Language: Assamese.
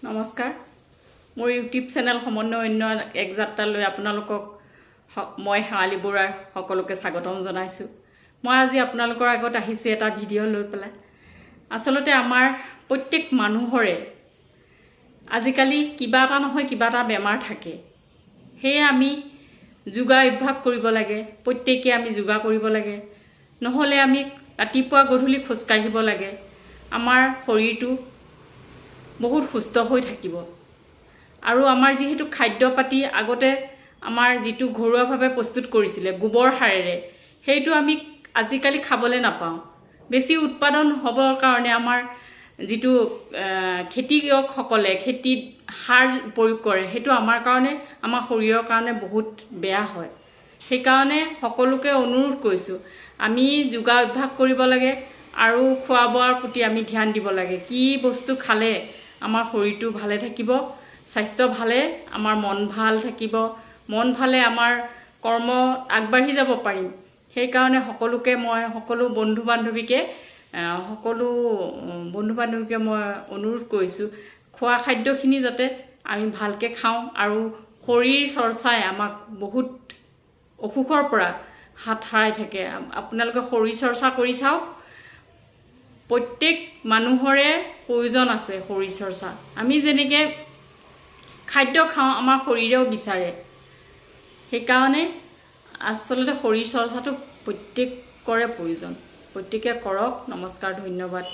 নমস্কাৰ, মোৰ ইউটিউব চেনেল সমন্বয় অন্য এক যাত্ৰালৈ আপোনালোকক মই শেৱালী বৰুৱাই সকলোকে স্বাগতম জনাইছোঁ। মই আজি আপোনালোকৰ আগত আহিছোঁ এটা ভিডিঅ' লৈ পেলাই। আচলতে আমাৰ প্ৰত্যেক মানুহৰে আজিকালি কিবা এটা নহয় কিবা এটা বেমাৰ থাকে। সেয়ে আমি যোগা অভ্যাস কৰিব লাগে। প্ৰত্যেকে আমি যোগা কৰিব লাগে, নহ'লে আমি ৰাতিপুৱা গধূলি খোজকাঢ়িব লাগে। আমাৰ শৰীৰটো বহুত সুস্থ হৈ থাকিব। আৰু আমাৰ যিহেতু খাদ্য পাতি আগতে আমাৰ যিটো ঘৰুৱাভাৱে প্ৰস্তুত কৰিছিলে গোবৰ সাৰেৰে, সেইটো আমি আজিকালি খাবলৈ নাপাওঁ। বেছি উৎপাদন হ'বৰ কাৰণে আমাৰ যিটো খেতিয়কসকলে খেতিত সাৰ প্ৰয়োগ কৰে, সেইটো আমাৰ কাৰণে, আমাৰ শৰীৰৰ কাৰণে বহুত বেয়া হয়। সেইকাৰণে সকলোকে অনুৰোধ কৰিছোঁ, আমি যোগা অভ্যাস কৰিব লাগে আৰু খোৱা বোৱাৰ প্ৰতি আমি ধ্যান দিব লাগে। কি বস্তু খালে আমাৰ শৰীৰটো ভালে থাকিব, স্বাস্থ্য ভালে আমাৰ মন ভাল থাকিব, মন ভালে আমাৰ কৰ্ম আগবাঢ়ি যাব পাৰিম। সেইকাৰণে সকলোকে মই সকলো বন্ধু বান্ধৱীকে মই অনুৰোধ কৰিছোঁ, খোৱা খাদ্যখিনি যাতে আমি ভালকৈ খাওঁ আৰু শৰীৰ চৰ্চাই আমাক বহুত অসুখৰ পৰা হাত সাৰাই থাকে। আপোনালোকে শৰীৰ চৰ্চা কৰি চাওক। প্ৰত্যেক মানুহৰে প্ৰয়োজন আছে শৰীৰ চৰ্চা। আমি যেনেকৈ খাদ্য খাওঁ, আমাৰ শৰীৰেও বিচাৰে। সেইকাৰণে আচলতে শৰীৰ চৰ্চাটো প্ৰত্যেকৰে প্ৰয়োজন। প্ৰত্যেকে কৰক। নমস্কাৰ, ধন্যবাদ।